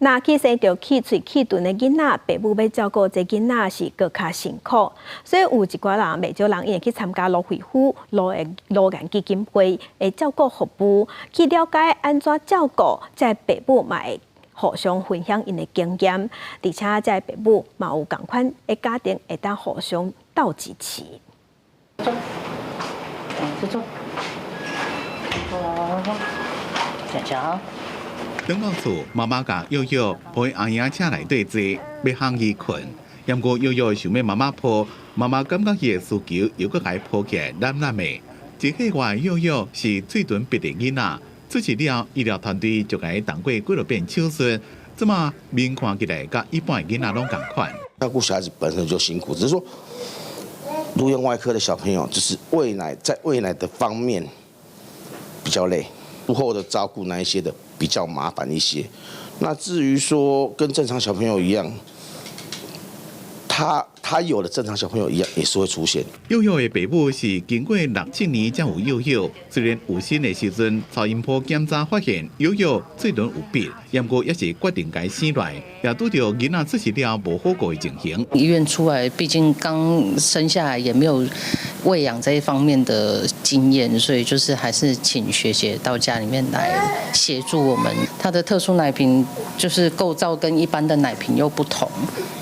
若去生著氣喙氣脣的囡仔，爸母欲照顧這囡仔是閣較辛苦，所以有一寡人，袂少人𪜶會去參加盧惠夫顱的顱顏基金會的照顧服務，去了解按怎照顧，這爸母嘛會互相分享𪜶的經驗，而且這爸母嘛有仝款的家庭會當互相鬥支持。走，走走，好，佳佳。轉到厝，媽媽共幼幼抱佇阿嬰車內底坐，欲烘伊睏。毋過幼幼想欲媽媽抱，媽媽感覺伊的需求又閣共伊抱起來攬攬的。一個月幼幼是喙唇癟的囡仔，出世了，醫療團隊就共伊動過幾落遍手術，這馬面看起來佮一般的囡仔攏仝款。照顧小孩子本身就辛苦，只是說顱顏外科的小朋友，就是餵奶在餵奶的方面比較累，術後的照顧那一些的比較麻煩一些。那至於說跟正常小朋友一樣，他有的正常小朋友一樣，也是會出現。幼幼的爸母是經過六七年才有幼幼，雖然有生的時陣超音波檢查發現幼幼喙唇有癟，毋過猶是決定共伊生落來，也拄著囡仔出世了無好顧的情形。醫院出來，畢竟剛生下來也沒有餵養這一方面的經驗，所以就是還是請學姐到家裡面來協助我們。它的特殊奶瓶就是構造跟一般的奶瓶又不同。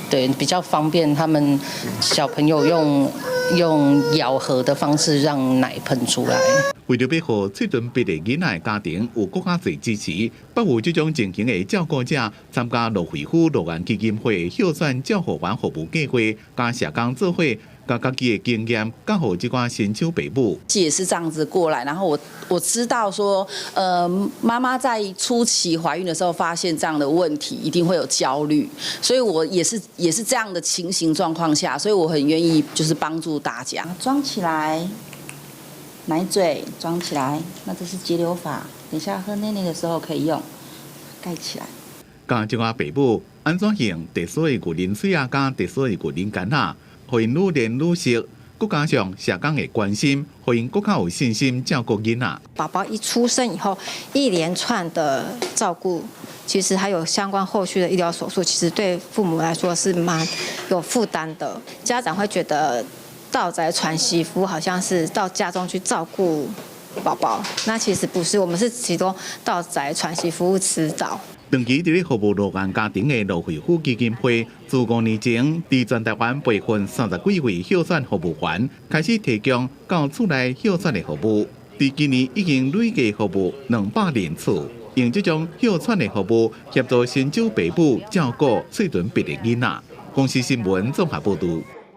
對，比較方便他們小朋友用咬合的方式讓奶噴出來。為著欲予喙唇癟的囡仔的家庭有閣較濟支持，北有這種情形的照顧者參加盧惠夫顱顏基金會歇喘照護員服務計劃，佮社工做伙，共家己的經驗教予這寡新手爸母。也是這樣子過來，然後我知道說，媽媽在初期懷孕的時候發現這樣的問題，一定會有焦慮，所以我也是這樣的情形狀況下，所以我很願意就是幫助大家。裝起來，奶嘴裝起來，那這是節流法，等下喝奶奶的時候可以用，蓋起來。教這寡爸母按怎用特殊的牛奶水仔佮特殊的牛奶桿仔，予𪜶愈練愈熟，閣加上社工的關心，予𪜶閣較有信心照顧囡仔。寶寶一出生以後，一連串的照顧，其實還有相關後續的醫療手術，其實對父母來說是蠻有負擔的。家長會覺得到宅喘息服務好像是到家中去照顧寶寶，那其實不是，我們是提供到宅喘息服務指導。長期佇咧服務顱顏家庭的盧惠夫基金會，自5年前佇全台灣培訓30幾位歇喘服務員，開始提供到厝內歇喘的服務。佇今年已經累計服務200人次，用這種歇喘的服務協助新手爸母照顧喙唇癟的囡仔。公視新聞綜合報導。